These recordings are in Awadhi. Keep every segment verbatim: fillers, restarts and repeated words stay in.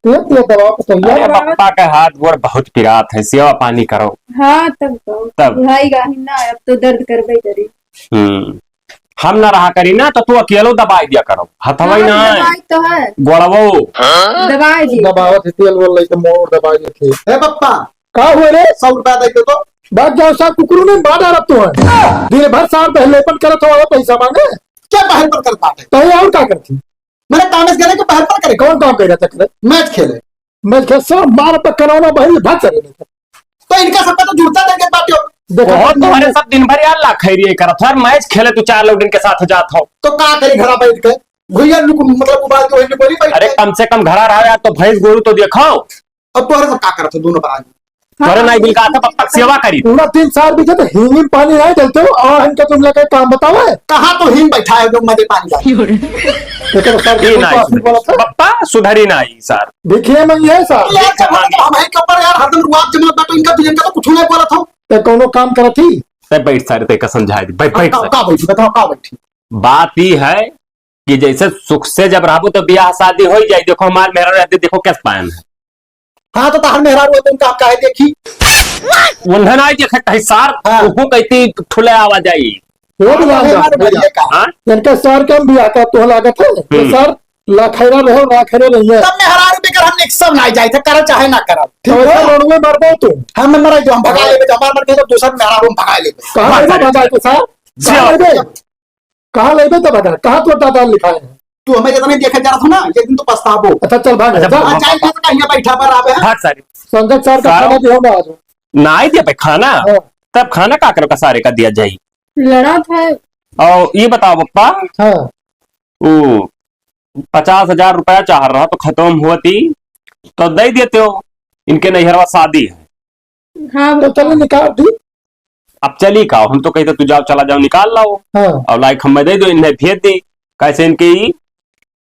ये, ये दबाओ तो सही है। अरे बप्पा के हाथ गोड़ बहुत पिरात है, सेवा पानी करो। हाँ, तब तो। तब। बुढ़ाई गाही ना, अब तो दर्द करबे करी। हम्म। हम ना रहा करी ना, तो तू अकेलो दबाई दिया करो। हथवा ही हाँ, ना। दबाई तो है। गोड़वो। दबाई दी। दबावत है, तेल वेल लेके मोर दबाई देखे। ए पप्पा, का हुआ रे? सौ रुपया दे दे तो। भाग जाओ सार, कुकुर ने मार डाला तो है। दिन भर सार बहलेपन करत हो, आवे पैसा मांगे। क्या बहलेपन करत बाटे? तो ये और का करती? मेरे काम इस गले के बहलेपन करे। कौन काम करे तक रे? मैच खेले। मैच खेल, सर मार पे कराना बहन भाग चले नहीं। तो इनका सबका तो जुड़ता देंगे बाटियो। देखो, बहुत तुम्हारे सब दिन भर यार लाखैरी करत हो, हर मैच खेले तू चार लोग इनके साथ जात हो। तो का करी घरा बैठ के? भैया लुक, मतलब उबाल के वही बोली बैठ अरे के। कम से कम घरा रहो यार, तो भैंस गोरू तो देखो। अब तोहरे सब का करत हो दोनों पर आज? तोहरे नाई बिल का था, तब तक सेवा करी। पूरा तीन साल बीते तो हिंग में पानी नहीं डालते हो और इनका तुम लगे काम बताओ है। कहाँ तो हिंग बैठा है जो मजे पानी डाल। देखो सर, ये तुम ना तो इसमें। असली बोला था। बप्पा सुधरी ना आई सर। देखिए मंगी है सर। यार जब हम, हम है के ऊपर यार हरदम रुआब जमा बा तो इनका तुझे इनका तो कुछ नहीं बोला था। ते कोनो काम करत ही? ते बैठ सारे, ते का समझाए दी। बैठ, बैठ का, सारे। का बैठी? बताओ का बैठी? बात ई है कि जैसे सुख से जब रहबो तो बियाह शादी हो ही जाए। देखो हमार मेहरा रहते, देखो कैसे पायन है। हाँ, तो तहार मेहरारू है, तो उनका हम काहे देखी? उन्हें ना देखे कहीं सार, हाँ। उनको कहती ठुले आवा जाई। वो भी हाँ, बात मेहरारू है। भैया का। हाँ? इनका सार के हम बियाह का तो लागत है। ये हम्म। सार लाखैरा रहे, लाखैरा नहीं है। तब मेहरारू बेकर हम एक सब ना जाए थे, करो चाहे ना करो। ठीक तो है? ऐसा रोड में मर गए तू। हम मर गए, हम भगा हाँ। लेबे, हमार मर गए तो दूसर मेहरारू हम भगा लेबे। कहाँ हाँ, लेबे सर। भगा के सार? जी, कहाँ हाँ। लेबे? कहाँ लेबे तो बता, कहाँ तो दादा लिखाए हैं? तू हमें जितना देखे जा रहा था ना, ये दिन तो पछताबो। अच्छा, चल भाग, अच्छा, जा। भाग, आज जाए भाग, तो कहीं बैठा पर आवे है। भाग सारे। संजय सर का सारा खाना दिया ना आज। ना आई दे पे खाना? हाँ। तब खाना का करो का सारे का दिया जाई? लड़ा था। और ये बताओ पप्पा, हाँ। वो पचास हजार रुपया चाह रहा तो खत्म हुआ थी, तो दे देते हो, इनके नैहरवा शादी है। हाँ, तो चलो निकाल दी। अब चली का, हम तो कहते तू जाओ, चला जाओ, निकाल लाओ। हाँ। और लाइक हमें दे दो, इन्हें भेज दे। कैसे इनकी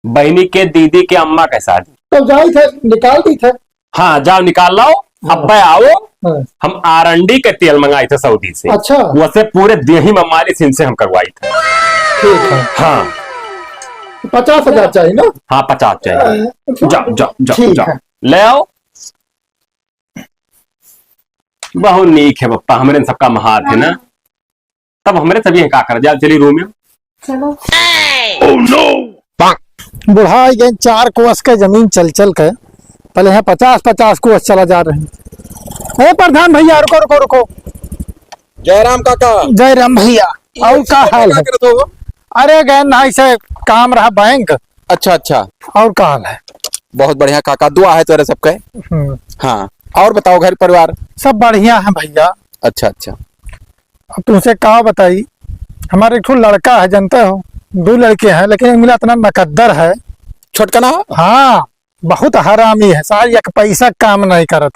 बहनी के दीदी के अम्मा के साथ। तो जाई थे, निकाल दी थे। हाँ, जाओ निकाल लाओ। हाँ। अब आओ, हाँ। हम आरंडी के तेल मंगाई थे सऊदी से। अच्छा। वैसे पूरे देही में मालिश इनसे हम करवाई थे। ठीक है। हाँ। पचास हजार चाहिए ना? हाँ, पचास चाहिए। हाँ, जाओ, जाओ, जाओ, ठीक जाओ। है। ले आओ। बहुत नीक है बप्पा, हमरे सबका महात है ना। हाँ। तब हमरे सभी का कर जाओ, चली रूम में। चलो। बुढ़ा आई गए, चार कोस के जमीन चल चल के, पहले यहाँ पचास पचास कोस चला जा रहे हैं। ए प्रधान भैया, रुको, रुको, रुको। जयराम काका। जयराम भैया, और का हाल है? करत हो? अरे गए ना, ऐसे काम रहा बैंक। अच्छा, अच्छा। और का हाल है? बहुत बढ़िया काका, दुआ है तोरे सबके। हम्म। हाँ, और बताओ घर परिवार? सब बढ़िया है भैया। अच्छा, अच्छा। अब तुमसे का बताई, हमारे एक ठो लड़का है, जानते हो, दो लड़के हैं, लेकिन मिला इतना नकद्दर है। छोटका ना हो? हाँ, बहुत हरामी है, सार एक पैसा काम नहीं करत।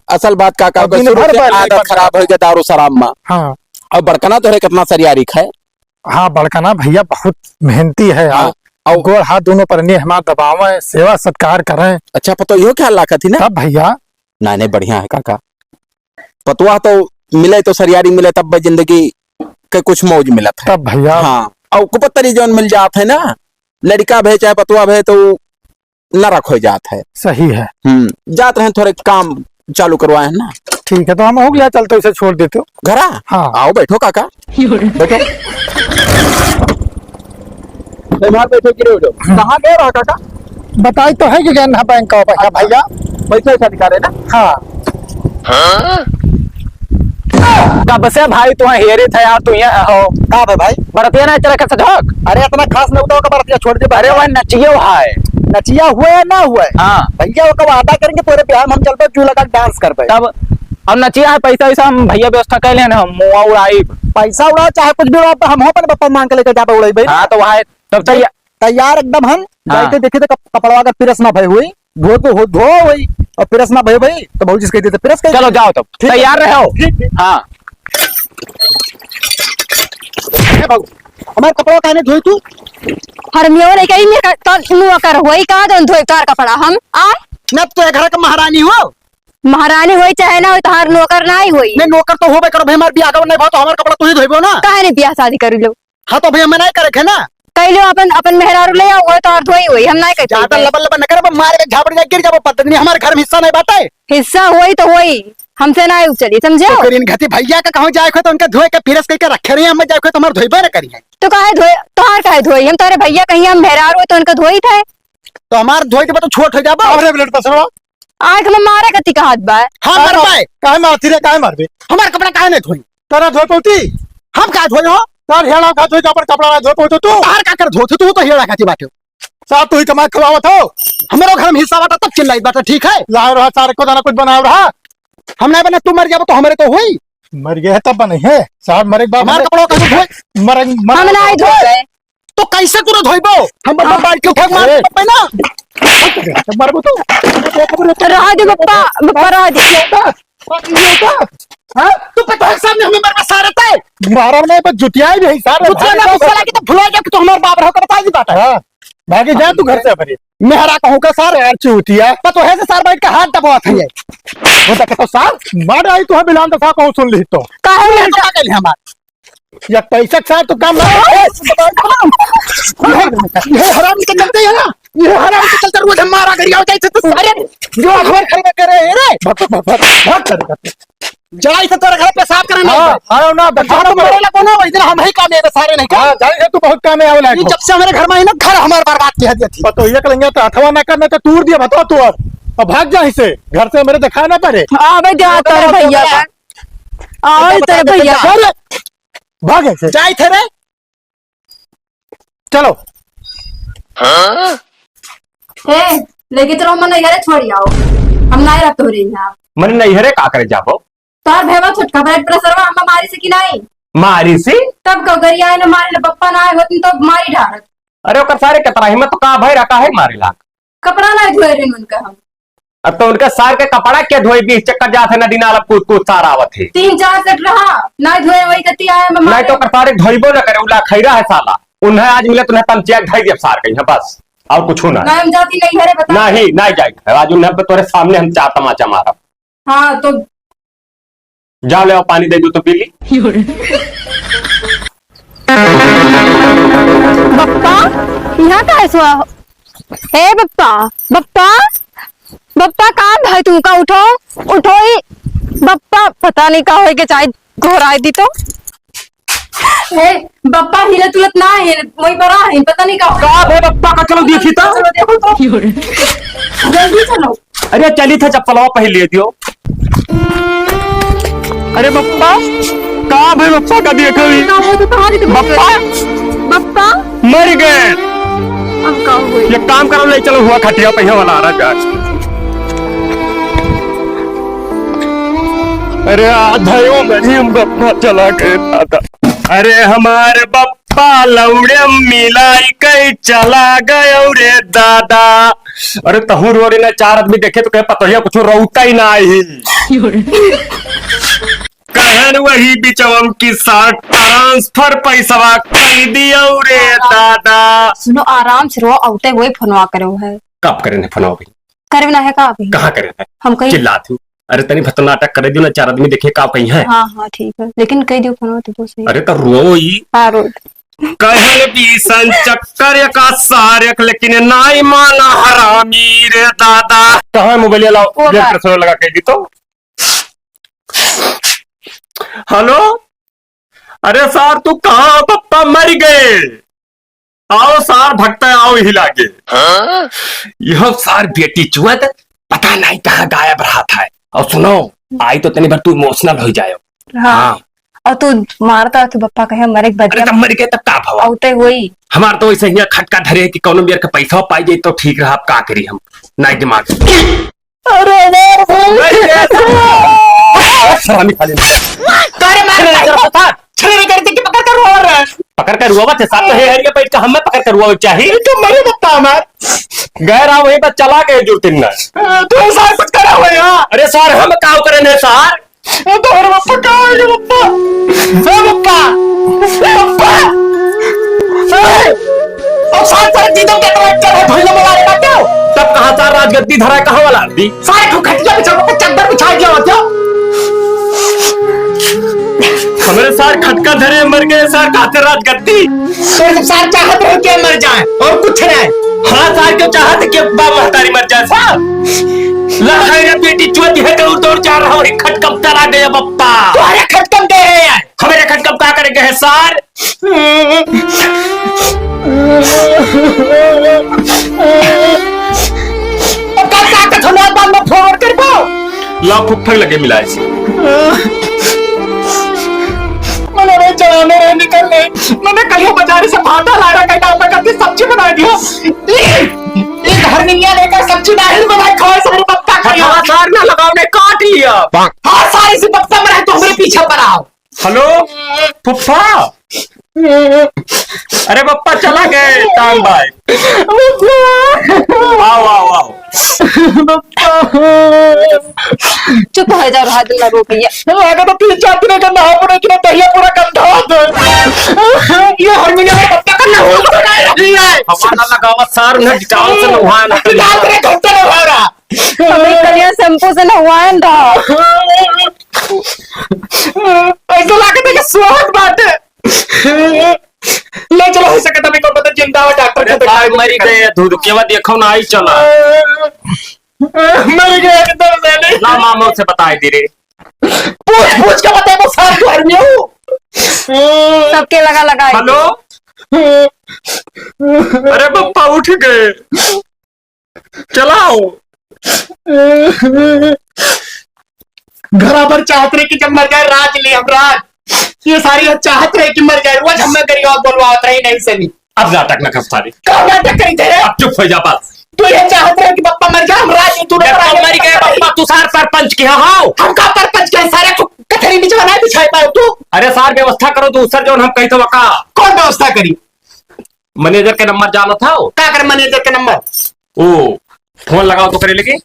असल बात काका, और दिन शुरू भर से बैल आदत खराब हो गया दारू शराब में। हाँ। और बड़कना तो है कितना सरियारिक है। हाँ, बड़कना भैया बहुत मेहनती है यार। हाँ, और गोड़ हाथ दोनों पर ने हमार दबावे, सेवा सत्कार करें। अच्छा, पतोहियो ख्याल रखत ही ना? तब भैया। नहीं, नहीं, बढ़िया है काका। पतोह तो मिले तो सरियारी मिले, तब भाई जिंदगी के कुछ मौज मिलत है। तब भैया। हाँ, और कुपत्तरी जौन मिल जात है ना, लड़का भे चाहे पतोह भे, तो नरक हो जात है। सही है। हम्म, जात रहे थोड़े काम चालू करवाए हैं ना। ठीक है, तो हम हो गया, चलते इसे छोड़ देते हो। घरा? हाँ। आओ, बैठो काका। बैठो। ए, बाहर बैठो, गिरे उठो। कहाँ गए रहा काका? बताई तो है कि गए ना बैंक का पैसा, भैया। पैसा वैसा निकाले ना? हाँ। कब से भाई तुम्हें हेरे थे यार, तू यहाँ हो। का बे भाई? बरतिया नहीं चला कैसे झोंक? अरे इतना खास नहीं उठाओ का बरतिया छोड़ दे। अरे वह नचियो है। नचिया हुआ है ना हुआ है? हाँ। भैया वो कब वादा करेंगे पूरे बिहार में हम चलबे, जू लगा डांस करबे। तब अब नचिया है, पैसा वैसा हम भैया व्यवस्था कर लेना, हम मुआ उड़ाई। पैसा उड़ाओ चाहे कुछ भी उड़ाओ, हम हो अपने पप्पा मांग के लेके जाबे उड़ाई भाई। हाँ, तो वहाँ तब तैयार। तैयार एकदम हम। हाँ। जाते देखे तो कप-, कपड़वा अगर प्रेस ना भय हुई, धो तो हो, धो हुई, और प्रेस ना भय भाई, तो भौजी से कह देते प्रेस कर चलो दे। जाओ तब। ठीक है। तैयार रहो। ठीक, ठीक। हाँ। ए बाबू, हमारे कपड़वा काहे नहीं धोई तू? हरमियो नहीं कही, मैं का-, तो नौकर हुई, कहाँ दन धोई तार कपड़ा हम? आ? ना तो ये घर का महारानी हो। महारानी होई चाहे ना होई, तोहार नौकर ना ही होई। नहीं, नौकर तो होबे करो भाई, हमार बियाह का नहीं भाव तो हमार कपड़ा तू ही धोइबो ना। काहे नहीं बियाह शादी कर लो? हाँ, तो भैया, मैं नहीं करे थे ना। कह लो अपन, अपन मेहरारू ले आओ, वो तो और धोई हुई, हम नहीं करते। ज्यादा लबर लबर न करे, मार के झापड़ जाए, गिर जाबो पत्थर। इतनी हमारे घर में हिस्सा नहीं बाटे। हिस्सा होई तो होई, हमसे ना आयु चली, समझे? तो करीन घटी भैया का कहूँ जाए को तो उनका धोए के फिरस करके रखे रही, हम जाए को तो हमार धोइबे न करी है। तो काहे धोए, तोहार काहे धोई? हम तोहरे भैया कहीं हम मेहरारू है तो उनका धोई थे। तो हमार धोई देबा तो छोट हो जाबा। अरे ब्लड प्रेशर बा। आँख में मारे कति का हाथ बा। हाँ, काहे मर मार-, पाए। काहे मारती रे, काहे मारबे? हमार कपड़ा काहे नहीं धोई? तोरा धोए पौती? हम का धोए हो? तार हेड़ा का धोए, अपन कपड़ा ना धोए पौतो तू? तार का कर धोते, तू तो हेड़ा खाती बाटे। साहब, तू ही कमा खवावत हो। हमरो घर में हिस्सा बाटा, तब चिल्लाई बाटा, ठीक है? लाओ रहा, सारे को दाना कुछ बनाओ रहा। हम नहीं बना, तू मर जाबो तो हमारे तो होई। मर गए तब बने है। साहब, मरे के बाद हमार हमें कपड़ा का धोए? मरे, मरे हम नहीं धोए। तो कैसे तू धोइबो? हम बब्बा हाँ। बाल्टी उठा के मार अरे। बब्बा ना। मारबो तो। रहा दे बप्पा, बप्पा रहा दे। हाँ? तू पता है सामने हमें मरवा सारे ते? मारा नहीं, बस जुतिया ही नहीं सारे। जुतिया ना, गुस्सा लगी तो भुला जा कि तू हमारे बाप रहो, बता दी बात है। हाँ। भागे जा तू घर से हमारे। मेहरा कहूँ का सारे यार चूतिया। पर तो है से सार बैठ के हाथ दबवा था ये। वो तक तो सार मार आई तू, बिलान तो सार कहूँ सुन ली तो। काहे नहीं तो का कहले हमार? या पैसा के साथ तो काम ना। ये हराम के चलते है ना, ये हराम के चलते रोज हम मारा गरिया जाए थे तो सारे जो अखबार खरीद करे है रे। भाग, भाग, भाग, भाग, भाग, भाग। जाए थे तोरे घर पेशाब करने। हाँ, आयो ना, हाँ, तो मरेला कोनो, इधर हम ही काम है सारे नहीं का। हाँ, जाए थे तू बहुत काम है, आवला ये को। जब से हमारे घर में आई ना, घर हमारे बर्बाद किया दिया थी। तो ये करेंगे तो अथवा ना करना तो तूर दिया, बताओ तू अब। अब भाग जा इसे, घर से मेरे दिखाना पड़े। हाँ, भाई, जा तोरे भैया का। आओ, बता, तेरे बता, भैया। बता। अरे, भाग ऐसे। जाए थे रे। चलो। ए, लेके चलो, मन नैहरे छोड़ी आओ। हम ना रह तोरे यहाँ। मन नैहरे का करे जाबो? तोर भेवा छोटका ब्लड प्रेशरवा हम मारी से कि नहीं? मारी से? तब का गरिया ना मारे, बप्पा ना आए होती तो मारी डारत। अरे, ओकर सारे कतरा हिम्मत तो का भय रखा है मारे लाग। कपड़ा ना धोए रहे उनका हम। अब तो उनका सार के कपड़ा के धोई, बीस चक्कर जात है, नदी नाला कूद कूद सार आवत है। तीन चार सेट रहा, ना धोए, वही कति आए, हम नहीं तो मारे। ओकर सारे धोइबो न करे, उला खैरा है साला। उन्हें आज मिले, तुम्हें तमचिया धई दिया सार कहीं, बस, और कुछ ना। ना हम जाती नहीं है रे, बता। नहीं, नहीं जाए, आज उन्हें पे तोरे सामने हम चार तमाचा मारब। हाँ, तो जा ले, आओ, पानी दे दो तो पी ली। बप्पा, यहाँ का है सुआ? ए बप्पा, बप्पा, बप्पा, काम है तुमका, उठो, उठो ही। बप्पा, पता नहीं का होए के चाहे घोराई दी तो। ए, बप्पा हिलत उलत ना है, वही बड़ा है, पता नहीं का हो। का भे बप्पा का, चलो देखी तो। चलो देखो तो। जल्दी चलो। अरे चली था चप्पलवा पहन लिए दियो। अरे बप्पा, का भे बप्पा का देखो ही? का हो तो कहाँ देखो? बप्पा? बप्पा? मर गए। अब का हुई? ये काम करो, ले चलो हुआ खटिया पहिया वाला आ रहा है। अरे आधा यो मरी हम बप्पा चला गए दादा। अरे हमार बप्पा लौड़े मिलाई कई चला गयो रे दादा। अरे तहू रो रे ना, चार आदमी देखे तो कहे पतोहिया कुछ रोता ही ना आई। कहन वही बिचवम की सार ट्रांसफर पैसवा कई दियो रे दादा। सुनो, आराम से रो, औते हुए फोनवा करो है। कब करे ने फोनवा भाई? करे ना है का अभी? कहाँ करे है? हम कहीं चिल्लात हूँ। अरे तनी भत नाटक करे दियो ना, चार आदमी देखे का कहीं है। हाँ, हाँ, ठीक है, लेकिन कह दियो फोनवा तो सही। अरे तो रोई। हाँ, रो। कहल बीसन चक्कर का सारक, लेकिन नाई माना हरामी रे दादा। कहाँ मोबाइल लाओ? वो ब्लड का? प्रेशर लगा कह दी तो। हेलो, अरे सार तू कहाँ हो? पप्पा मर गए। आओ सार भगता, आओ ही लागे। हाँ? यह सार बेटी चुअत पता नहीं कहाँ गायब रहा था। और सुनो, आई तो तनी भर तू इमोशनल हो जायो। हाँ। हाँ। और तू मारता कि पप्पा कहे मरे के अरे बदले तब मर गए तब का भवा? औते हुई। हमार तो वैसे हियाँ खटका धरे कि कौनो मेर के पैसा पाई जाए तो ठीक रहा, अब का करी हम? नहीं दिमाग। अरे यार भाई। अरे यार। सलामी खा लेना। तारे मार अरे यार, पता। छेड़े करते कि पकड़ कर रोवा रहा है। पकड़ कर रोवा थे साहब, तो हे हरिया बैठ के हमें पकड़ कर रोवा चाहिए। ये तो मरे बप्पा हमार। गैर आ वहीं पर चला गए जो तिन्ना। तू सार कुछ करा हुआ यहाँ। अरे सार हम काव करे ने सार? ए, तोहरे बप्पा का हो रे बप्पा? ए, बप्पा! बप्पा! ए! अब सार, सार, दीदो के तो एक जगह भइया बोला रे बाटे। तब कहाँ सार राजगद्दी धरा, कहाँ वाला आदमी? सारे को खटिया बिछा के चद्दर बिछा दिया हो क्या? हमारे सार खटका धरे मर गए, सार कहाँ से राजगद्दी? तो सार चाहत रहे कि मर जाए और कुछ नहीं। हाँ सार, क्यों चाहत कि बाप महतारी मर जाए सार? ला है रे बेटी, चुअत है, दौड़ दौड़ जा रहा हूँ, खटकम तरा गया बप्पा। तुम्हारे खटकम गए हैं यार। हमारे खटकम का करेंगे है सार? अब का, का, का थोड़ा बाद में forward कर पाओ? ला फुफ्फा लगे मिलाए से। मने रे चलाने रे निकल ले। मने कहियो बाजारे से भाटा लाया, कहता मैं कभी सब्जी बना दियो। ई, ई घर में लेकर सब्जी नहीं बनाई, खाए सारे बप्पा का। हथवा सार ना लगाओ, ने काट लिया। हाँ, सारे से बप्पा मरा है तो हमारे पीछे पर आओ। हेलो, फुफ्फा। अरे बप्पा चला गए, टाइम बाय। आओ, आओ, आओ। चुप हो जा, रहा दिल ना रो भैया। अगर तो तीन चार दिन का नहा पूरा किया, दहिया पूरा गंधा हो गया। ये हारमोनियम में बप्पा का ना हो रहा है। हमारा लगावा सार, उन्हें जाल से नहाया ना। जाल से घंटे नहा रहा। हमें कलिया शैम्पू से नहवाएन रहा। ऐसा लागत है कि सोहत बाटे। ले चलो, हो सके तभी को बता, जिंदा हो, डॉक्टर अरे को दिखाए साहब, मरी गए, धुरकेवा देखो ना, आई चला। मर गए एकदम से नहीं। ना मामा से बताए दे रे। पूछ, पूछ के बताए, वो साथ घर में हूँ। सबके लगा लगा है। हेलो। अरे पप्पा उठ गए। चलाओ। घरा भर चाहत रहे कि जब मर जाए राज ले हम राज। ये सारी चाहत रहे कि मर जाए, रोज हमें गरिया बोलवावत रहे नहीं सनी। अब नाटक न कर सारे। का नाटक करी थे रे? अब चुप हो जा बस। तू ये चाहत रहे कि पप्पा मर जाए, हम राज तू जब पप्पा मर गए, पप्पा तू सार सरपंच के यहाँ हो। हम का सरपंच के सारे को कथरी नीचे बनाए बिछाए पाओ तू। अरे सार व्यवस्था करो दूसर जो हम कही तो वका। कौन व्यवस्था करी? मैनेजर के नंबर जानत हो? का कर मैनेजर के नंबर? ओ, फोन लगाओ तो करे लेके।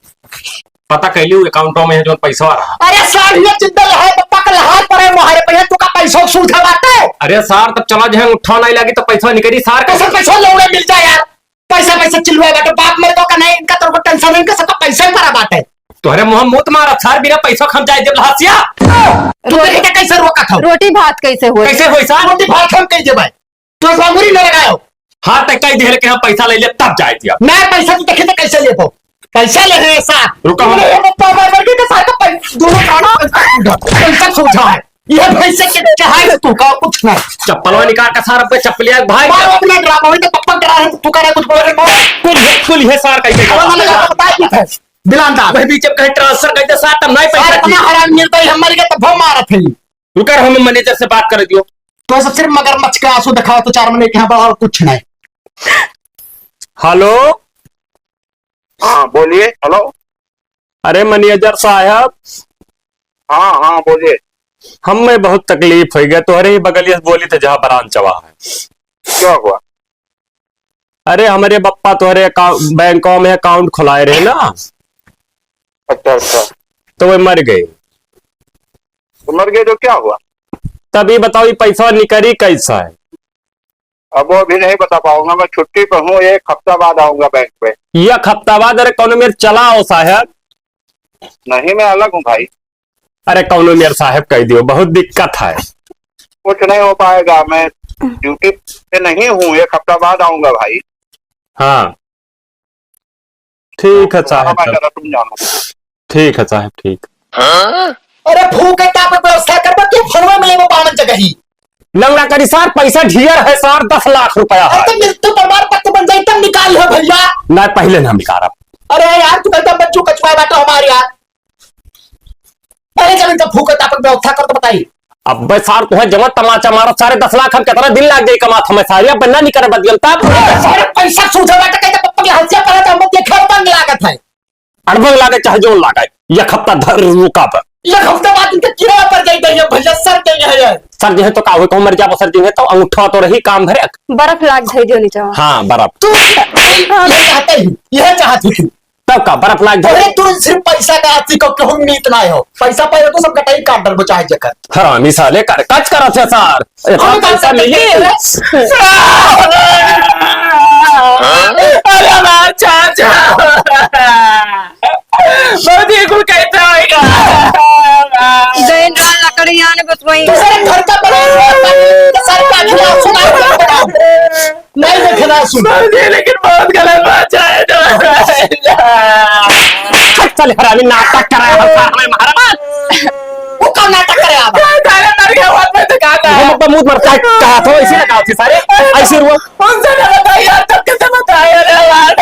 पता कैली उ अकाउंटों में है जो पैसा आ रहा। अरे सार, ये जिंदा है, पप्पा का लहार पड़े, मोहारे पे है, तू का पैसा सूझा बाटे? अरे सार, तब चला जाए, उठाओ नहीं लगी तो पैसा निकली सार। कैसे पैसा लौड़े मिल जाए यार? पैसा, पैसा चिल्लुआ बाटे, बाप मर गो का नहीं, इनका तरफ टेंशन नहीं, इनका सबका पैसा ही पड़ा बाटे। तोहरे मुंह मूत मारा सार, बिना पैसा खम जाए जब लहासिया। तू रोटी देखे कैसे रोका था? रोटी भात कैसे होई? कैसे होई सार? रोटी भात हम कह देबै। तो अंगुरी न लगाओ। हाँ, तै कह दिहले कि हम पैसा ले ले, तब जाए दिया। मैं पैसा तो देखे तो कैसे लेबो? पैसा ले रहे साथ। रुको, हम अरे, ये पप्पा मर गए के साथ पै-, दोनों साथ पैसा सूझा है। ये पैसे के क्या है तू का? कुछ नहीं। चप्पलवा निकाल के सार, अपने चप्पलिया भाई। मारो अपना ड्रामा, वही तो पप्पा करा है, तू करा कुछ बोल रहे हो। कुल है, कुल है सार, कैसे अब हम लगा बता दी थे। बिलांदा। वही बीच में कहीं ट्रांसफर कर दे सार, तब नहीं पैसा सार, इतना दी। हराम मिलता है, हम मर गए तो भो मारत है। रुका, हम मैनेजर से बात कर दियो। तो सब सिर्फ मगरमच्छ का आंसू दिखाओ तो चार महीने के यहाँ बढ़ाओ, कुछ नहीं। हेलो। हाँ, बोलिए। हेलो। अरे मैनेजर साहब। हाँ, हाँ, बोलिए। हमें बहुत तकलीफ हो गया, तोहरे ही बगलिया से बोली थे जहाँ ब्रांचवा है। क्या हुआ? अरे हमरे बप्पा तोहरे अकाउ-, बैंकों में अकाउंट खुलाए रहे ना। अच्छा, अच्छा। तो वे मर गए। तो मर गए तो क्या हुआ? तब ये बताओ, ये पैसा निकली कैसा है? अब वो भी नहीं बता पाऊंगा, मैं छुट्टी पर हूँ, एक हफ्ता बाद आऊंगा बैंक पे। एक हफ्ता बाद? अरे कौनो मेर चला आओ साहब। नहीं, मैं अलग हूँ भाई। अरे कौनो मेर साहब कह दियो, बहुत दिक्कत है। कुछ नहीं हो पाएगा, मैं ड्यूटी पे नहीं हूँ, एक हफ्ता बाद आऊंगा भाई। हाँ। ठीक है साहब, हाँ, साहब। जरा तुम जानो। ठीक है साहब, ठीक। अरे फूके ताप व्यवस्था करबा, तू फोनवा में लेबो बावन जगह ही। लंगड़ा करी सार, पैसा ढेर है सार, दस लाख रुपया है। अरे तो मृत्यु प्रमाण पत्र बन जाई तब निकाल लो भैया। ना, पहले ना निकालब। अरे यार, तू कहता बच्चू कछुआ बाटो हमार यार। अरे जब इनका फूके ताप व्यवस्था कर तो बताई। अबे सार, तुहे जमा तमाचा मारत, सारे दस लाख हम कितना दिन लाग जाई कमात हमें सारे, अब ना निकर बदियम तब। सारे पैसा सूझे बाटे, कहते पप्पा के हंसिया पर है, तो हम देखे बंद लागत है। अड़बंग लागे चाहे जोन लागे, एक हफ्ता धर रुका पर। एक हफ्ता बाद इनके किराया पर जाई देंगे भैया, सर देंगे है ये। सर जी है तो का हुई, कहूँ मर जाबो सर जी है तो अंगूठा तो रही काम भरे। बर्फ लाग धई दियो नीचे। हाँ, बर्फ। तू यह चाहते ही, यह चाहती थी। तब का बर्फ लाग धई? अरे तू सिर्फ पैसा का आती को कहूँ नीत ना हो। पैसा पाए तो सब कटाई काट डर बचाए जकर। हरामी साले कर कच करत है सर। इतना हम पैसा मिली? अरे हमार चाचा। बहुत ही कुल कहता होगा। गए ना लकड़ियाँ ने बस वही। दूसरे घर का बना हुआ था, तो सर का खिलाफ सुना नहीं देखना सुन। समझे, लेकिन बहुत गलत बात है। चल हरामी, नाटक करे है सार, हमें मारा। वो कौन नाटक करे आप? सारे मर गए, वो अपने दुकान है। हम तो मुंह मरता है, कहा था, ऐसे लगाओ थी सारे, ऐसे रुआ। उनसे ना बताइए, आप तब कैसे बताए? अरे यार।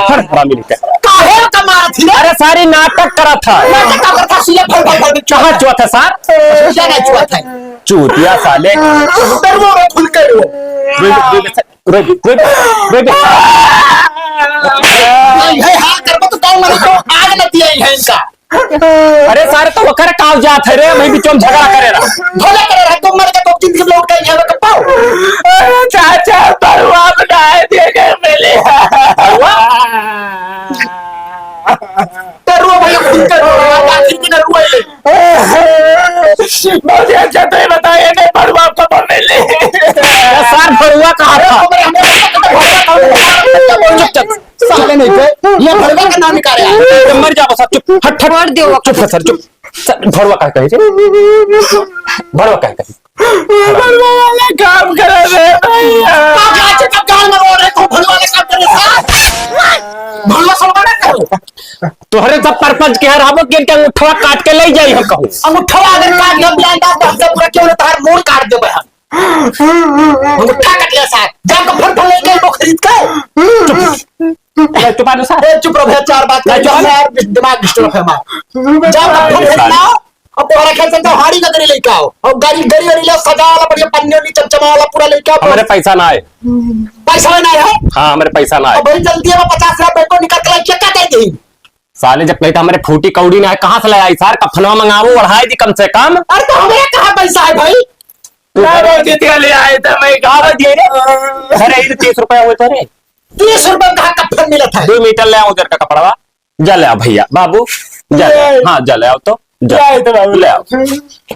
हर हरामी निकल। काहे का मारा थी रे? अरे सारी नाटक करा था। नाटक का करता, सीधे फल, फल, फल। कहाँ चुआ था सार? क्या नहीं चुआ था? चूतिया साले। डरवो रे, खुल के रो। रो, रो, रो, रो, रो, रो। नहीं, है हाल करबो तो गाँव में तो आग न दिया ही है इनका। अरे सारे तो वकर काव जात है रे, वही बीचों में झगड़ा करे रहा। भले करे रहा, तुम मर के तो जिंदगी में लौट के यहाँ पे पाओ। अरे चाचा, बरुआ बनाए दे गए मिले। बरुआ? तो रो भैया, खुल के रो, आखिर की ना रो ये। बहुत ही अच्छा, तो ये बताइए, नहीं, बड़ुआ आपको तो मिले। ये सार बड़ुआ कहाँ था? चुप, चुप, साले नहीं थे। ये बड़ुआ का नाम निकाले। ये मर जाओ सार, चुप, हट, हट। छोड़ दो। चुप है सर, चुप। सर, बड़ुआ का कहे थे? बड़ुआ का कहे? बड़ुआ वाला काम करा दे भैया। तो क्या चुप, गाल में बोल रहे, कौन बड़ुआ वाला काम करे सार? बड़ुआ सब मना करो। तोहरे सब परपंच के हराबो के इनके अंगूठवा काट के ले जाई हम कहूँ। अंगूठवा अगर काट दिया, बिलान दास, तो हमसे बुरा क्यों ना, तोहार मूड़ काट देबे हम। अंगूठा काट लिया सार। जा तो फल फल लेके वो खरीद के। चुप। ए, चुप आलू सार। ए, चुप रहो भैया, चार बात नहीं, कर, चुप। हमारा दिमाग disturb है हमारा। जा तो फल खरीद लाओ। अब तोहरा खेत से तो हाड़ी नगरी लेके आओ। और गाड़ी, गरी वरी लो, सजा वाला, बढ़िया पन्नी उन्नी चमचमा वाला पूरा लेके आओ। हमरे पैसा ना है। पैसा ना है? हाँ, हमरे पैसा ना है। अब भाई जल्दी अब पचास हजार रुपए को निकाल के लाई, चेक कर दे। साले जब कही था हमरे फूटी कौड़ी ना है, कहाँ से ले आई सार? कफनवा मंगावो, ओढ़ाए दी कम से कम। अरे तो हमरे कहाँ पैसा है भाई? तू ना, वो जितिया ले आए थे, मैं कहाँ बच गए रे? अरे, ये तीस रुपया हुए तो रे। तीस रुपया में कहाँ कफन मिलत है? दो मीटर ले आओ उधर का कपड़वा। जा ले आओ भैया, बाबू, जा ले आओ। ए। हाँ, जा ले आओ तो, जा। ले आओ तो बाबू। ले आओ।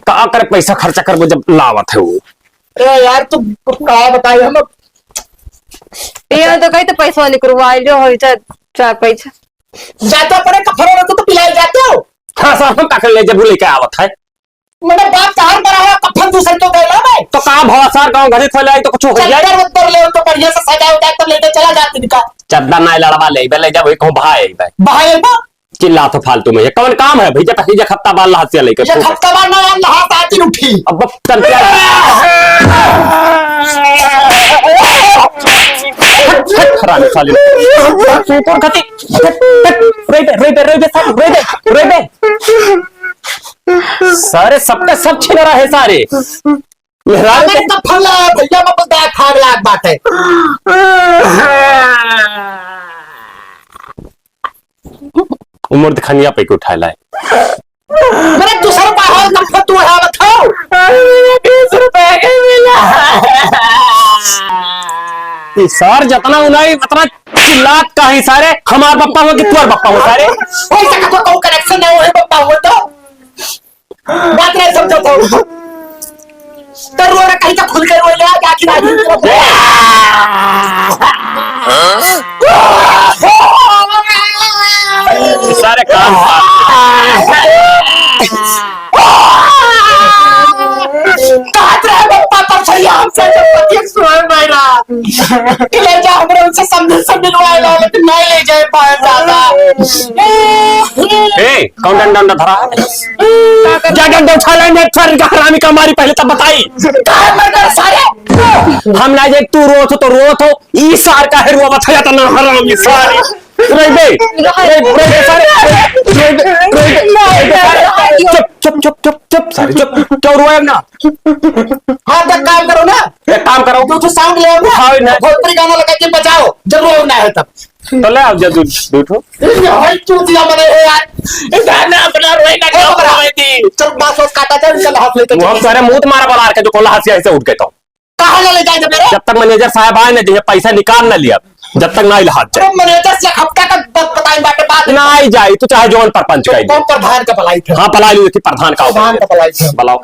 का कर पैसा खर्चा करबो जब लावत है वो? अरे यार, तू का बताई हम। ये तो कही तो पैसा निकलवा लो, हो जा, चार पैसा। जाते अपने कफन में तो पिलाई जाते हो। हाँ, साहब, हम का कर ले जब वो लेके आवत है। मतलब बाप तहार मरा है, कफन दूसर के उधर ला बे। तो का भवा सार गाँव घरे खोले आई तो कुछ हो जाए? चद्दर उद्दर ले तो बढ़िया से सजा उजा तो लेके चला जात इनका। चद्दर ना लड़वा ले, बे ले जब एक हो भाई बे। भाई बे। चिल्ला तो फालतू में, ये कौन काम है भैया? पहले एक हफ्ता बाद लहसिया लेके ये फूट। हफ्ता बाद ना यार, लहास आती उठी। अब बस चल क्या? हट, हट, हरामी साले। सूपुर खती। हट, हट, रोई बे, रोई बे, रोई बे, साले, रोई बे, रोई बे। सारे सबका सब छिन रहा है सारे। मेहरारू अबे के तो फल भैया में कुछ दाया खाग लाग बात है। उमर दिखानिया पे के उठाए लाए। मेरे दूसरा बाहर का फतू है, बताओ। अरे, बीस रुपए के मिला। ये सार जतना उनाई, उतना चिल्लात का ही सारे, हमार बप्पा हो कि तोर बप्पा हो सारे? वैसे का तो कहूँ connection नहीं हो, बप्पा हो तो। बात नहीं समझो तो। तो रो रहा, कहीं तो खुल के रो ले, आज आखिर आज। सारे काम। कहत रहे बप्पा परसैया हमसे जब पति सोए बैरा। कि ले जा, हमरे उनसे समझे से मिलवाए ला, लेकिन नहीं ले जाए पाए दादा। ए, कौन डंडा, डंडा धरा है? जा डंडा उठा ले, ने सर का हरामी का मारी पहले तब बताई। काहे मर गए सारे? हम ना जे तू रोत हो तो रोत हो, ई सार का हेरुआ बताया तना हरामी सारे। रे बे, रे, रे बे सारे, रे बे, रे बे, रे बे सारे। चुप, चुप, चुप, चुप, चुप सारे, चुप। क्यों रोए ना? हाँ, तो काम करो ना। एक काम करो। दो ठो sound ले आओ ना। हाँ, ना। भोजपुरी गाना लगा के बजाओ, जब रोए ना है तब। तो ले आओ जल्दी, दो ठो। ये भाई चूतिया बने हो यार। ये गाना अपना रोए ना, ए, क्यों बड़ा। रोए थी? चल, बांस वांस काटा जाए, चल, हाथ लेके वो हम चल। सारे मुंह मारा बलार के जो कोला हंसिया से उठ गए तो। कहाँ ना ले जाए जब मेरे? जब तक manager साहब आए ना, जो ये पैसा निकाल ना लिया, जब तक ना इलाज जाए। अरे manager से हफ्ता तक ब-, बताए बाटे बात। ना ही जाए, तू चाहे जौन परपंच तो का ही। कौन प्रधान का भलाई थे? हाँ, भलाई ली थी, प्रधान का प्रधान का भलाई थे। बुलाओ।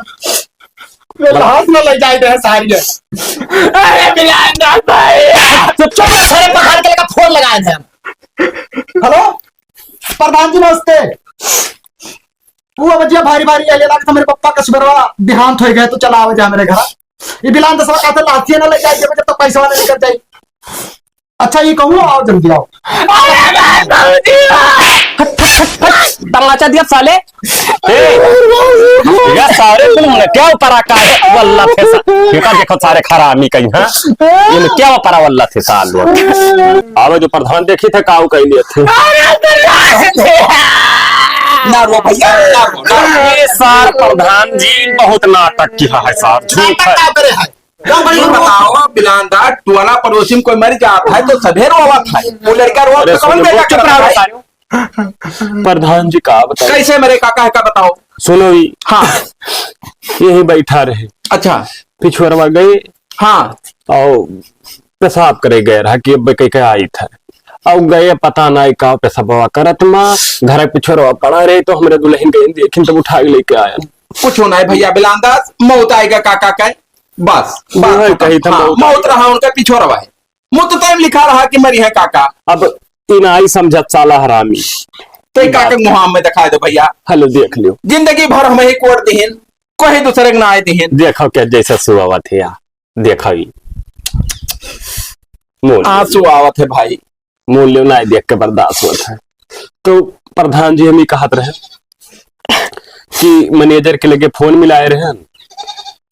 ये लाश ना ले जाए दे सारी है। अरे बिलान दास भाई। चुप, चुप, सारे प्रधान के लगा फोन लगाए थे हम। हेलो, प्रधान जी नमस्ते। वो अब जिया भारी भारी आइए लाग, तो मेरे पप्पा का सुबेरवा देहांत हो गए, तो चला आवे जा मेरे घर। ये बिलान दसवा कहते लाशिया ना ले जाए जब तक पैसा वाला लेकर जाए। अच्छा, ये कहूँ, आओ जल्दी आओ। अरे भाई, बाबूजी, बच्चा दिया साले। ए, ये सारे कुल मने क्या ऊपर आ का वल्ला थे सा-, ये का देखो सारे खरामी कहीं, हाँ? ये क्या ऊपर आ वल्ला थे साल लोग। आवे जो प्रधान देखी थे काऊ कहीं लिए थे। ना रो भैया, ना रो, ना रो। ये सार प्रधान जी बहुत नाटक किया है सार, झूठ है। नाटक का करे है? तुम बताओ, बिलांदा, टोला पड़ोसी में कोई मर जात है तो सभे रोवत है। वो लड़का रोवत अरे तो कौन सुनो, बेटा चुप रहो करत है? सारे। प्रधान जी का बताओ? कैसे मरे काका है का बताओ? सुनो ई। हाँ। यही बैठा रहे। अच्छा। पिछुअरवा गए। हाँ। और पेशाब करे गए रहा कि अब कह के आई था। और गए पता नहीं का पेशाबवा करत मा, घर पिछुअरवा पड़ा रहे तो हमरे दुल्हन गए देखिन तब उठा के लेके आया। कुछ होना है भैया बिलांदा, मौत आएगा काका का। बस, बस वही खत्म। कही था, हाँ, मौत मौत आएगा। रहा उनका पिछुअरवा है। मुँह तो तय लिखा रहा कि मरी है काका। अब इन आई समझत साला हरामी। तो ये काका बात। मुहाम में दिखाई दो भैया। हेलो, देख लियो। जिंदगी भर हम ही कोट दिहिन, कोई दूसरे के ना आए दिहिन। देखो क्या जैसे सुहावत है यार, देखो ही। मोल आंसू आवत है भाई। मोल लियो ना देख के बर्दाश्त होत है। तो प्रधान जी हम ही कहत रहे कि मैनेजर के लगे फोन मिलाए रहे,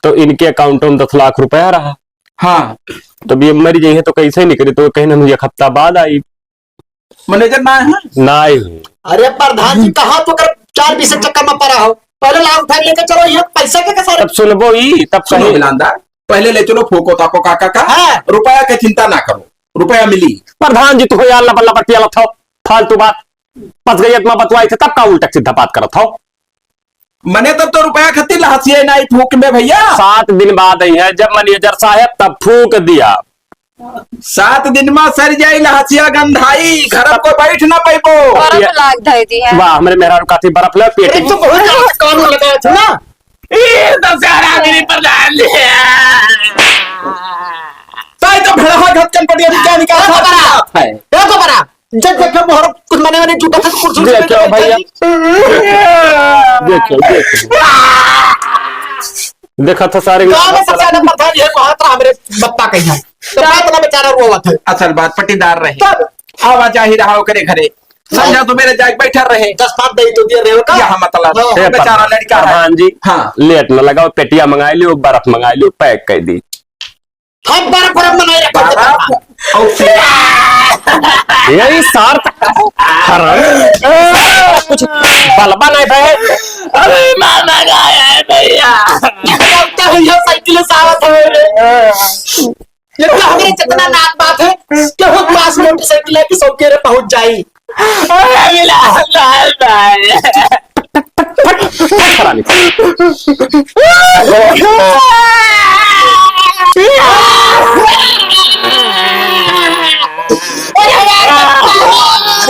तो इनके अकाउंट में दस लाख रुपया रहा। हाँ। तो अब ये मर गई है तो कैसे निकले? तो कहीं हम एक हफ्ता बाद आई। मैनेजर ना है? ना आई। अरे प्रधान जी, कहाँ तो कर चार बीस चक्कर में पड़ा हो, पहले लाभ उठा लेके चलो, ये पैसा के सारे। तब सुनबो ही, तब सुनो कहीं। बिलांदा, पहले ले चलो फूको ताको काका का। हाँ। रुपया के चिंता ना करो, रुपया मिली। प्रधान जी तो यार लबर लबर पियाला था, फालतू बात। पच गई इतना बतवाई थे, तब का उल्टा सीधा बात करत हो? मने तब तो रुपया खातिर लहसिया ना आई फूक में भैया। सात दिन बाद आई है, जब मैनेजर साहब तब फूक दिया। सात दिन में सर जाई लहसिया गंधाई, घर में कोई बैठ ना पाइबो। बर्फ ये लाग धई दी है। वाह, हमरे मेहरारू काती बर्फ ले पेटी। अरे, तो बहुत ज्यादा कानून लगाया था ना। ये तो सारा मेरी प्रधान जी है। ताई तो भेड़ा घटकन पटिया भी क्या निकाल ए, तो बड़ा। है? ए, तो बड़ा। जब देखे मोहर कुछ मने मने झूठा था, कुछ झूठ देखो भैया। देखो, देखो। देखा था सारे गाँव में सबसे ज्यादा प्रधान ये कहत रहा हमरे बप्पा कहीं है। तो बात ना बेचारा रोवत है। असल बात पट्टीदार रहे। तब? आवाजाही रहा ओकरे घरे। समझा तो मेरे जाके बैठा रहे। दस पाँच दही तो दिए रहे हो का? यह मतलब। हाँ। ए, बेचारा प्रधान, लड़का है। प्रधान जी, हाँ। लेट न लगाओ, पेटिया मंगाई लियो, बर्फ मंगाई लियो, पैक कर दी। हम बड़ा परब मनाए रखा था। बड़ा और यही सार हराम। कुछ बलबा नहीं भाई। अरे मामा गाय है भैया। लगता है ये साइकिल से आवत है रे। ये तो हमरे जितना नाक बात है, केहू पास मोटरसाइकिल है कि सौ के रे पहुंच जाई। अरे मिला, बाय, बाय। फट, फट, फट, फट, फट, फट।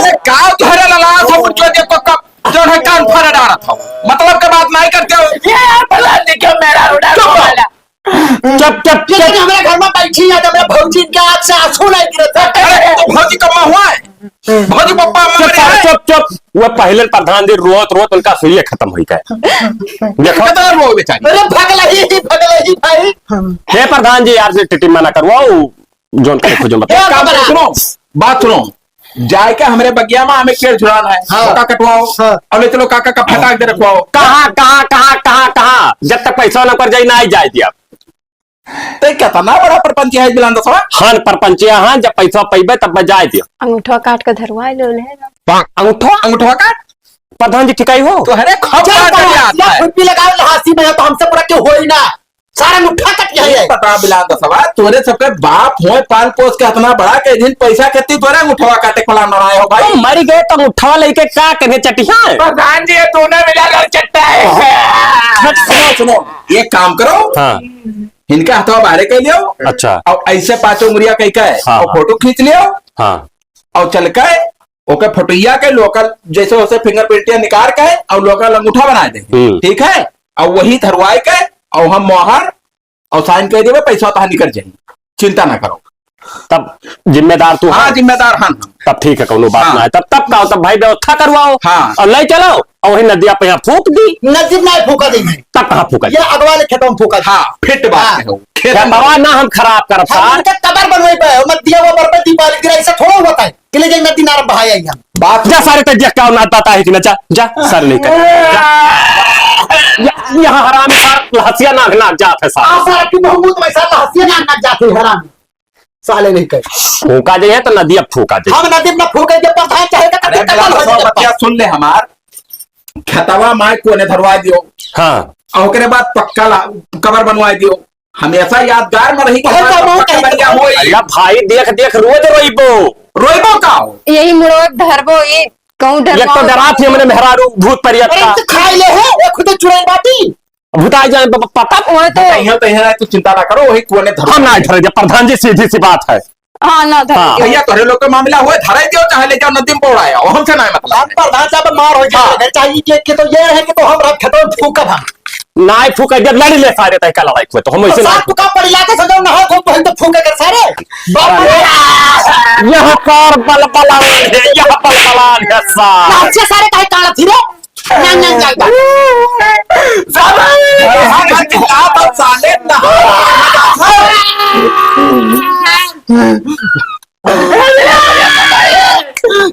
अरे, का तोहरे लला था, उठ जो दे, को, को, जो है, कान फाड़ डारा था। मतलब के बात नहीं करते हो। ये भला देखो, मेरा उड़ा चुप रहो। वाला। चुप, चुप, ये चुप। तो हमारे घर में बैठी है, तो मेरे भौजी के आँख से आंसू नहीं गिरत है। अरे, तो भौजी कम्मा हुआ है? भौजी पप्पा अम्मा चुप, मरे हैं? चुप, चुप। वो पहले प्रधान जी रोत, रोत उनका सुइया खत्म हुई का। देखो। कितना रो बेचारी। अरे, भगलही, भगलही भाई। हे प्रधान जी, यार से टिटिम्मा ना करवाओ, जोन करे खोजो मत। ए, बाबा। सुनो, बात सुनो। जाए के हमरे बगिया में हमें केर झुरान है। हाँ। ओका कटवाओ। हाँ। और ले चलो काका का फटाक दे रखवाओ। कहाँ, कहाँ, कहाँ, कहाँ, कहाँ? जब तक पैसा ना कर जाई, ना आई जाए दिया। ते कितना बड़ा परपंच है बिलांदा साहब? हाँ, परपंचिया, हाँ, जब पैसा पइबे तब मैं जाए दियो। अंगूठवा काट के धरवा लो, ले लो। अंगूठवा? अंगूठवा काट? प्रधान जी ठिकाई हो? तो अरे खूब चल, काट पाँच दिया लाख है। रुपये लगाओ, लहासी में तो हमसे बड़ा क्यों होई ना? सारा अंगूठा कट गया ये है। पता बिलांदा साहब, तोरे सबके बाप होए पाल पोस के इतना बड़ा के दिन पैसा खेती तोरे अंगूठवा काटे खोला ना आए हो भाई। तो मर गए तो अंगूठवा लेके का करे चटिया? प्रधान जी, ये दोनों मिला कर चट्टा है। सुनो, सुनो, ये काम करो। हाँ। इनका हथवा बाहरे कह लियो। अच्छा। और ऐसे पाँचों उंगलिया कह के हाँ, और हाँ। फोटो खींच लियो। हाँ। और चल के ओके फोटोइया के लोकल जैसे वैसे फिंगरप्रिंटिया निकाल के और लोकल अंगूठा बना दे। हम्म। ठीक है? और वही धरवाए के और हम मोहर और साइन कर देबे, पैसा तहां निकल जाई, चिंता ना करो। तब जिम्मेदार तू हाँ, है? जिम्मेदार हम। तब ठीक है, कौनो बात हाँ। ना है। तब, तब का हो? तब भाई व्यवस्था करवाओ हाँ। और ले चलो और वही नदिया पे यहाँ फूंक दी। नदी में फूंका दी है। तब कहाँ फूंका दी? ये अगवा ले खेतों में फूंका दी। हाँ, फिट बात हाँ। है वो। खेत में। खेतवा ना हम खराब करब हम सार। उनका कबर बनवाई पे, मत दिया वो बरपति दीपावली गिरा, ऐसा थोड़ा हुआ था। कि ले जाए नदी नार बहाया ही हम। बात जा सारे तक जा, क्या नाच पाता है कि ना, जा, जा, सारे नहीं कर, जा। या-, यहाँ हरामी सार लहसिया नाक, नाक जात है सार। आ सार की महमूद में सार लहसिया नाक, नाक जात है हरामी। साले नहीं कर। फूका जे है तो नदी अब फूका जे। हम नदी में फूके जे प्रधान चाहे तो अरे कत्ल, कत्ल हो जाए। बतिया सुन ले हमार। खेतवा माय कोने धरवा दियो। हाँ। और ओकरे बाद पक्का ला-, कबर बनवा दियो। हमेशा यादगार में रही कि बहुत हमार बहुत पक्का है। बनिया होई। अरे भाई, देख, देख, रोज रोइबो। रोइबो का हो? यही मुड़वा धरबो, ये कहूँ एक तो डरवाओ। डरात ही हमने मेहरारू भूत परियत अरे, का। तो खाई ले है, ये खुद चुड़ैल बाटी। भुताई जाए प-, पता। वो तो तो यहाँ, तो यहाँ तू चिंता ना करो, वही कोने धरो। हम ना धरे, जब प्रधान जी सीधी सी बात है। हाँ, ना धरे हाँ। दियो। भैया, तोहरे लोग के मामला हुए, धरे दियो, चाहे ले जाओ नदी में पौड़ाया, हमसे ना मतलब। हम प्रधान साहब मार हो जाए, हाँ। अगर चाहिए कि, कि तो ये रहे कि तो हम रात खतम फूकब हम। नाय फूके, जब लड़ी ले सारे तय का लड़ाई हुए, तो हम तो ऐसे ना साथ का पड़ी लाके सजाओ, नहा को पहन तो फूके कर सारे। बाप रे। यहाँ पर बल बलान है, यहाँ पर बलान है सार। नाचे सारे काहे काला थी रे? ना, ना, ना, ना। सारे, हाँ, हाँ, हाँ, हाँ, साले, ना।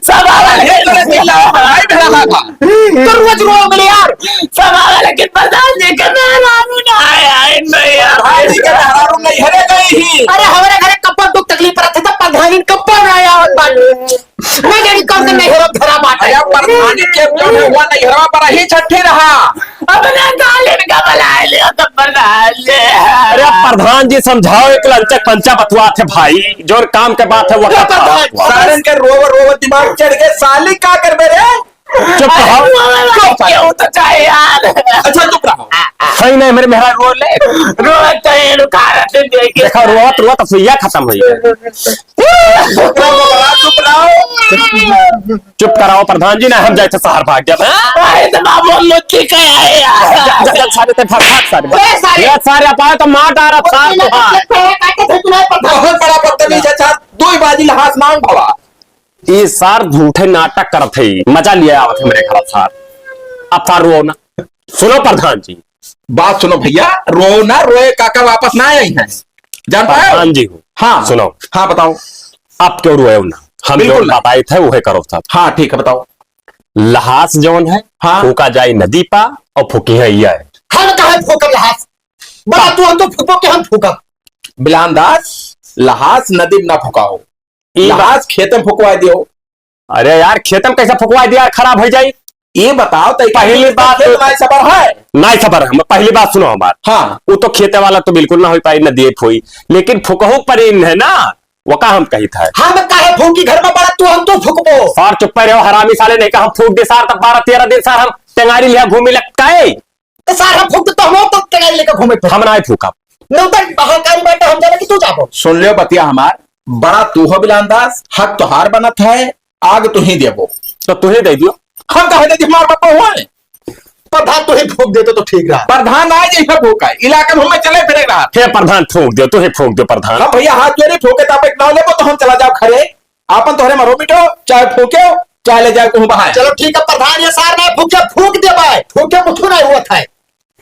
साला, ये तो नहीं चिल्ला, भाई, मेरा हाथ था। तो रोज रो मेरे यार। साला, लेकिन प्रधान जी के मेहरारू ना आया, इन भैया। प्रधान जी के मेहरारू नहीं हरे गई ही। अरे, हमारे घरे कब दुख तकलीफ रहते थे, प्रधान जी कब ना आया, और बात मैं जानी कौन सा नैहरा धरा बाटे। अरे, प्रधान जी के जो है, वो नैहरा पर ही छठी रहा। अपने सालिन का बुलाए लियो तो प्रधान जी। अरे, प्रधान जी समझाओ, एक लंचक पंचा बतुआ थे भाई, जो काम के बात है, वो ए, प्रधान, सारन के रोव, रोव दिमाग चढ़ गए, साली का करबे रे? चुप रहो। अरे, रोवे वाला चुप रहो। क्यों तो चाहे यार। अच्छा, चुप रहो। सही नहीं, मेरे मेहरा रो ले। रोवत तो ये रुका रहते देखे। देखो, रोवत, रोवत असुइया खत्म हुई। चुप रहो, बाबा, चुप रहो। चुप कराओ प्रधान जी, ना हम जाए थे शहर भाग जाब, हाँ? अरे तो बाबू मुट्ठी का है यार। जा, जा, जा, सारे ते भाग, भाग सारे। ए, सारे। ये सारे आप आए तो मार डारा सार तो हाँ। बहुत बड़ा बदतमीज है सार, दो ही बाजी लहास मांग भवा। ये सार झूठे नाटक करत है, मजा लिया आवत है मेरे घर सार। अब सार रो ना। सुनो प्रधान जी। बात सुनो भैया, रो ना, रोए काका वापस ना आई हैं। जान पाए? प्रधान जी हो। हाँ। सुनो। हाँ, बताओ। आप क्यों रोए हो ना? हम बिल्कुल जो ना। बताए थे, वही करो सब। हाँ, ठीक है, बताओ। लहास जौन है, हाँ। फूका जाए नदी पा और फूकी है ये है। हम कहाँ फूकब लहास? बड़ा तू हम तो फूको के हम फूकब। बिलान दास, लहास नदी में ना फुकाओ, ई बा- लहास खेत में फुकवा दियो। अरे यार, खेत में कैसे फुकवा दिया यार, खराब हो जाई। ये बताओ, तो पहली खेत बात में तो नाई सबर है। नाई सबर है, हम पहली बात सुनो हमार। हाँ। वो तो खेते वाला तो बिल्कुल ना हो पाई, नदी एक होई, लेकिन फुकहू पर इन है ना, वो का हम कही था। हम काहे फूकी घर में बड़ा तू हम तो फुकबो। सार चुप रहो, हरामी साले, नहीं का हम फूक दे सार, तब बारह तेरह दिन सार हम टेंगारी लिया घूमी लगता है। तो सार हम फूक दे तो हम तो टेंगारी लेकर घूमे फिर। हम ना फूका। नौतन हकारी बाटे, हम जाने कि तू जाबो। सुन लियो बतिया हमार, बड़ा तू हो बिलान दास, हक तोहार बनत है, आग तू ही देबो। तो तू ही दे दियो। हम कहे दे दी, हमार बापा हुआ है। प्रधान तू ही फूक देते तो ठीक रहा। प्रधान आए जैसे फूक आए, इलाका में हमें चले फिरे रहा। हे प्रधान फूक दियो, तू ही फूक दियो प्रधान। हम भैया हाथ जोड़े फूके ताप एक नाव लेबो तो हम चला जाओ खरे। आपन तोहरे मरो मिटो, चाहे फूके, चाहे ले जाए कहूँ बहाए। चलो ठीक है प्रधान, ये सार ना फूके, फूक दे भाई, फूके मुठू ना हुआ था।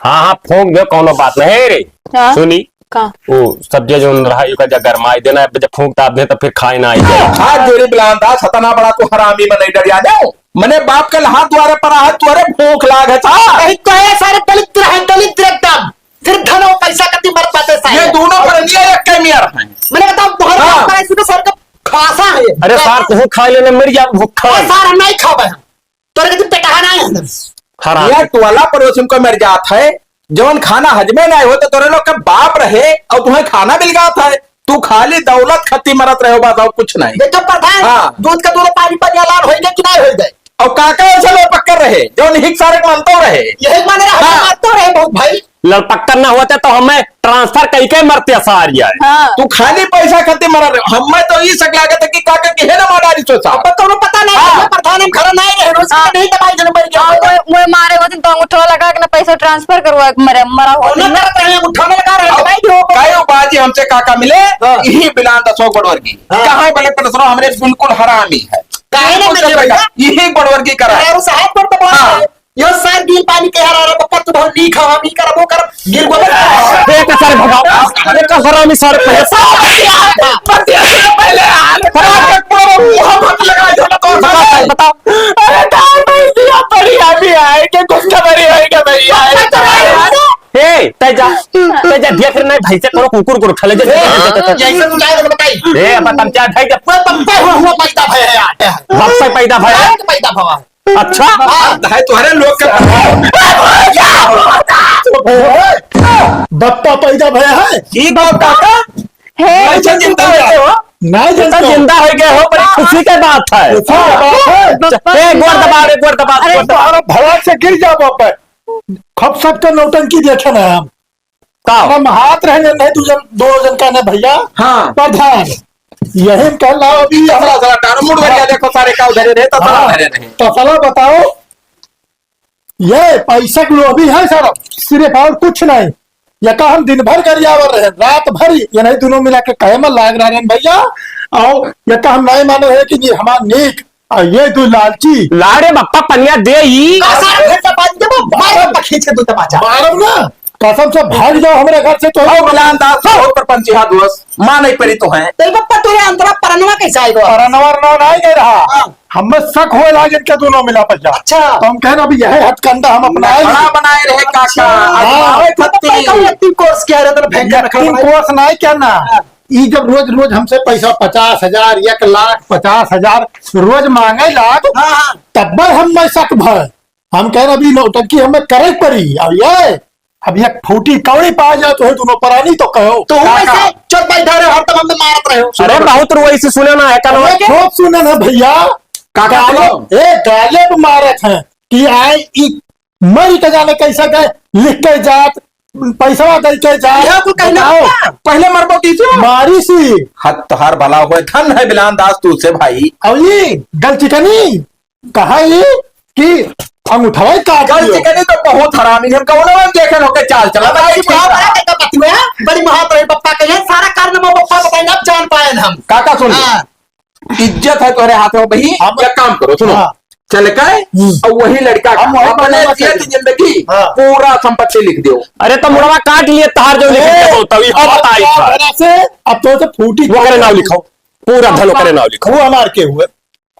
हाँ, हाँ, फूंक दो, कौनो बात नहीं रे। हाँ? सुनी, का? वो सब्जी जो रहा, यू का जब गरमाई देना, जब फूंक ताप दे, तो फिर खाए ना आई जाए। हाथ जोड़ी बिलान दास, हतना बड़ा तू हरामी में नहीं डरिया जाओ। मने बाप के हाथ द्वारे पर हाथ द्वारे भूख लाग है सा। नहीं तो ये सारे दलिद्र हैं, दलिद्र एकदम। फिर धन और पैसा कति मर पाते सारे। ये दोनों पर नहीं एक के मियर हैं। मैंने बताओ, तुम्हारे हाँ। बाप का ऐसे तो सर का खासा है। अरे सार, तू खा लेने, मर जा भूखा। अरे सार, हम नहीं खावे हैं। तोरे के तू पेटहा ना है अंदर। हराम। ये टोला पड़ोसी को मर जात है, जौन खाना हजमे ना हो तो तोरे लोग का बाप रहे और तुम्हें खाना मिल जात है, तू खाली दौलत खती मरत रहे हो, बस और कुछ नहीं। देखो प्रधान, हाँ। दूध का दूध पानी पानी ऐलान होई गए कि नहीं होई गए? और काका ऐसे लोग पक्कर रहे, जौन हिक सारे मानतो रहे। यही माने रहे, हाँ। मानतो रहे बहुत भाई। लड़पक्कर ना होते तो हमें transfer कई के मरते सार यार। हाँ। तू खाली पैसा खातिर मरा रहे। हमें तो ई शक लागत है कि काका के है ना मारा रिसो साहब। अब तो पता नहीं हाँ। है, प्रधान हम घर ना आए रहे, रोज हाँ। नहीं दबाई जन मर गया। हाँ, वो, वो मारे वो दिन तो अंगूठा लगा के ना पैसा transfer करवा के मरे, मरा हो और ना दिन। करत रहे, अंगूठा में लगा रहे, और दबाई दियो। कई बाजी हमसे काका मिले, हाँ। यही बिलान दसो बड़वर की। हाँ। कहाँ बले पर दसो हमरे बिल्कुल हरामी है। काहे ना बिल्कुल मिले सही भैया? बात। यही बड़वर की करा है। अरे, वो साहब पर तो बोल हाँ। रहे हैं। यो सर, गिर पानी के हरा रहा, पप्पा, तू बहुत नीक हो, हम ई करब, वो करब, गिर गो। ए, का सारे भगाओ। ए, का हरामी सारे पहले। पति से पहले हाथ खराब कर, पूरा मुंह मत लगा, जो ना तो बताओ, बताओ। अरे, दाम भाई दिया, बढ़िया भी आए, के गुस्सा भरी होई के भैया। ए, तै जा, तै जा, देख रहे नहीं, भाई से करो, कुकुर को उठा ले, जा, जा, जा, जा, जा। जैसे तू जाए, तो बताई। ए, अब तम क्या भाई, जब वो पप्पा हुआ, हुआ पैदा भया है, यार। बाप से पैदा भया है? पैदा भया है। अच्छा? हाँ। है तुम्हारे लोग के बप्पा पैदा भया है? ई बात काका? हे, नहीं जानते हो? नहीं जानते हो? जिंदा हो गए हो, बड़ी खुशी की बात है। खुशी की बात है। बप्पा ए, गोड़ दबा, ए, गोड़ दबा, अरे, गोड़ दबा। तुम्हारा भला से गिर जाओ बप्पा। खप सप का नौटंकी देखे ना हम। का? हम हाथ रहने नहीं, दू जन, दो जन का ने भैया। हाँ। प्रधान। यही हम कह लाओ अभी हम साला, साला, डारो मुड़ भरिया देखो, सारे का उधरे रहे, तो साला हाँ। उधरे रहे। तो साला बताओ, ये पैसा के लोभी है सर, सिर्फ और कुछ नहीं। या का हम दिन भर गरियावर रहे, रात भर ये नहीं, दोनों मिला के कहे में लाग रहे हैं भैया। और या का हम नहीं मानो है कि ये हमार नीक, और ये दो लालची। लाड़े बप्पा पनिया दे ई। आसार भेंट पानी देबो, मारो पखी छे दो तमाचा। मारब ना, कसम से भाग जाओ हमरे घर से तो। हो गुलाम दास, हो परपंच हा दोस्त, माँ नहीं परी तो है। तो बप्पा तोरे अंतरा परनवा कैसे आएगा? परनवा रनवा नहीं गए रहा। हाँ। हमें शक होए लागे इनके दोनों मिला पैसा। अच्छा। तो हम कहे ना, अभी यही हथकंडा हम अपनाए बड़ा लिए। बनाए रहे काका, अच्छा। हाँ। आजमावे तो खत्ती। कई, कई acting course किया रहता, भयंकर नखरा acting बनाए। Course नहीं क्या ना। हाँ। ई जब रोज रोज हमसे पैसा पचास हजार, एक लाख पचास हजार रोज मांगे लाग, हाँ, हाँ। तब हम मैं शक भय। हम कहे अभी नौटंकी हमें करे पड़ी। और ये अब एक फूटी कौड़ी पा जाए तो है दोनों परानी तो कहो। तो हूँ काका। ऐसे चल बैठा रहे, हरदम हमें मारत रहे हो। अरे बहुत रुआई से सुने ना है, कानवा अरे के। खूब सुने ना भैया। काका गाले, सुनो। ए, गाले पे मारत हैं कि आए ई मरी के जाने कैसे गए, लिख के जात, पैसा दे के जात। यह कुल कहना बताओ। होता। पहले मरबो की थी। मारी सी। हद तोहार भला होए, धन है बिलान दास तू से भाई। और ये गलचिकनी कहा ये कि अंगूठवा ही काट गल दियो। चिकनी तो बहुत हरामी, हम कौनो में देखन होके चाल चला। अरे, बड़ा बड़ा का बतिया, बड़ी महात रही पप्पा के, ये सारा कारनामा पप्पा बताएंगे, अब जान पाए हम। काका सुन। हाँ। इज्जत है तोहरे हाथ में, वही हम एक काम करो, सुनो। हाँ। चल के हम्म। और वही लड़का हम वही अपने बनावा जियत करी। जिंदगी हाँ। पूरा संपत्ति लिख दियो। अरे तो मुड़वा काट लिए तार जो लिख ए, के बोलता, ये अब बताई था। से, अब तो से फूटी वो करे नाव लिखाओ, पूरा धन करे नाव लिखाओ। वो हमार के हुए।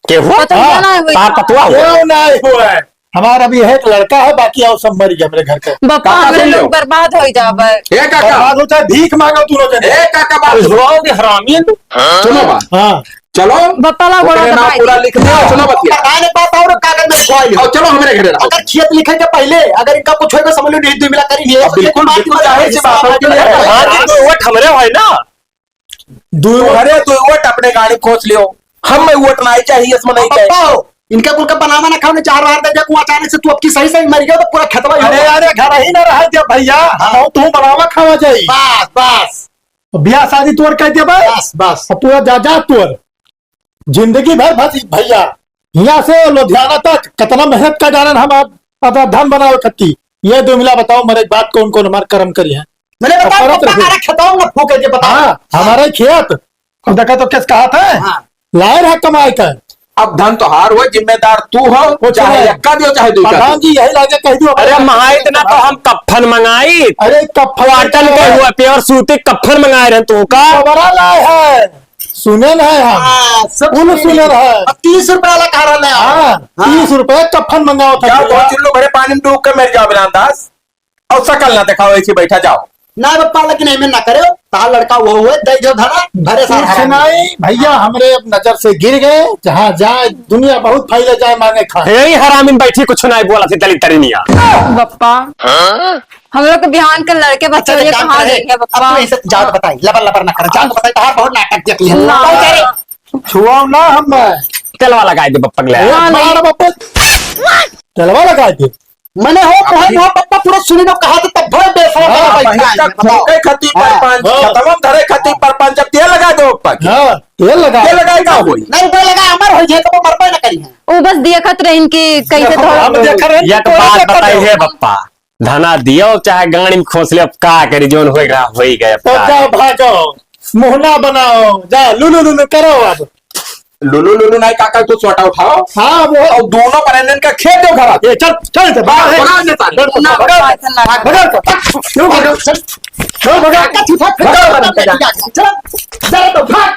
के हुआ? पतोहिया हाँ। ना हुई। तार पतुआ हुआ। क्यों ना हुआ है? हमारा अभी एक लड़का है, बाकी और सब मर गया मेरे घर के। बप्पा, काका हमरे सुन लोग लो। बर्बाद हो जाबे। ए काका। बर्बाद हो चाहे भीख मांगो दोनों जने। ए काका, बात अरे सुनो। हुआ होगी हरामी है तू। सुनो बात। हाँ। चलो। बप्पा ला ओकरे गोड़ा नाम दबाई पूरा दे। लिख दे, सुनो बतिया। प्रधान के पास आओ ना, कागज में लिखवाई लो। आओ, चलो हमरे घरे रहो। अगर खेत लिखे के पहले अगर इनका कुछ होगा, समझ लो, नहीं, दो मिला करी नहीं। अब बिल्कुल, बिल्कुल जाहिर सी बात है कि हाँ, जी, तो वोट हमरे भाई ना। दुई वोट। अरे, दुई वोट अपने गाड़ी खोस लियो। हम में वोट नहीं चाहिए, इसमें नहीं अब चाहिए। बताओ, इनका कुल का बनावा ना खाओ, ने चार बार दे दे, को अचानक से तू अब की सही सही मर गया तो पूरा खेतवा ही अरे, होगा। अरे, घर ही ना रहा जब भैया, हाँ। हम तू बनावा खावा जाई। बस, बस। ब्याह शादी तोर कर दे भाई। बस, बस। अब पूरा जायदाद तोर। जिंदगी भर भज-, भैया, हियाँ से लुधियाना तक कितना मेहनत कर डालन हम, अब, अब धन बनावे खत्ती। ये दो मिला बताओ, मरे के बाद कौन कौन हमार कर्म करी है? मैंने बताया, अब करत पप्पा रहे। हमारा खेतवा में फूके के बताओ। हाँ, हमारा ही खेत। अब देखा तो किस कहा था? हाँ। लाए रहा कमाए का। अब धन तोहार हो, जिम्मेदार तू हो, कुछ चाहे नहीं। यक्का दियो, चाहे दुई का प्रधान दियो। जी, यही लागे कह दियो। अरे, महाइत ना तो हम कफन मंगाई। अरे, कफन क्वार्टर के हुआ, प्योर सूती कफन मंगाए रहे तू का? बड़ा लाए है। सुने ना है हम। हाँ, सब कुल सुने सुने ना। रहे। अब तीस रुपया वाला कह रहा है। हाँ, हाँ। तीस रुपया कफन मंगाओ था। क्या दो चुल्लू भरे पानी में डूब के मर जाओ बिलान दास, और शकल ना दिखाओ, ऐसे बैठा जाओ। ना बप्पा, लेकिन एमे ना करे, तार लड़का वो हुए, दे जो धरा, भरे सारा कुछ हराम। नहीं भैया, हमरे अब नजर से गिर गए, जहाँ जाए दुनिया बहुत फैले जाए मांगे खाए। यही हरामिन बैठी कुछ नहीं बोला थी दलित तरिनिया। बप्पा, हाँ? हम लोग के बिहान के लड़के बच्चे चल, ये काम कहाँ करे। देखे अब बप्पा? तू ऐसे जात बताई, लबर लबर ना कर, जात बताई, तहार बहुत नाटक देख लिया। ना। बहुत सारे छुआओ ना हम। तेलवा लगाए दे बप्पा के ले। ए, ना, मार नहीं। बप्पा। तेलवा लगाए दे। मने हो, अब मोहन ठीक। हो, बप्पा पूरा सुनी लो, कहा तो तब भर बेसरा हाँ, बड़ा बैठा है, बहिन का बताओ। फूंके खातिर हाँ। परपंच, हाँ। खतम धरे खातिर परपंच, अब तेल लगा दो बप्पा के। हाँ, तेल लगा तेल दो। लगाए का होई? नहीं, तेल लगा, अमर हो जाए, तो वो मरबे ना करी है। वो बस देखत रहिन कि कैसे देखो, थोड़ा हम देख रहे हैं, एक कोई बात देखत बताई रहो। है बप्पा, धना दियो चाहे गाड़ी में खोस ले, अब का करी, जोन होई गया, होई गया, अब तो का जाओ, करी। भागो, मुहना बनाओ, जा, लुलु, लुलु करो अब। लुलु लुलु नाई काका को सोटा उठाओ। हाँ, वो और दोनों परंजन का खेत दो खराब। ए, चल, चल, चल, भगा, भगा, भगा, भगा, भगा, भगा, भगा, भगा, भगा, चल, चल, भगा, भगा, भगा, भगा, चल, चल, तो भाग।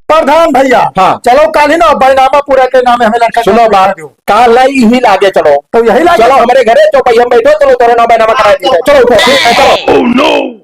प्रधान भैया, हाँ। चलो, काल ही ना बैनामा पूरा के नामे हमें लड़का सुनो का बात, दो। काल लाई यही लागे, चलो। तो यही लागे। चलो, हमरे घरे चौपहिया में बैठो, चलो, तोरे नाम बैनामा करा दीजिए। चलो, उठो, चलो। Oh, no!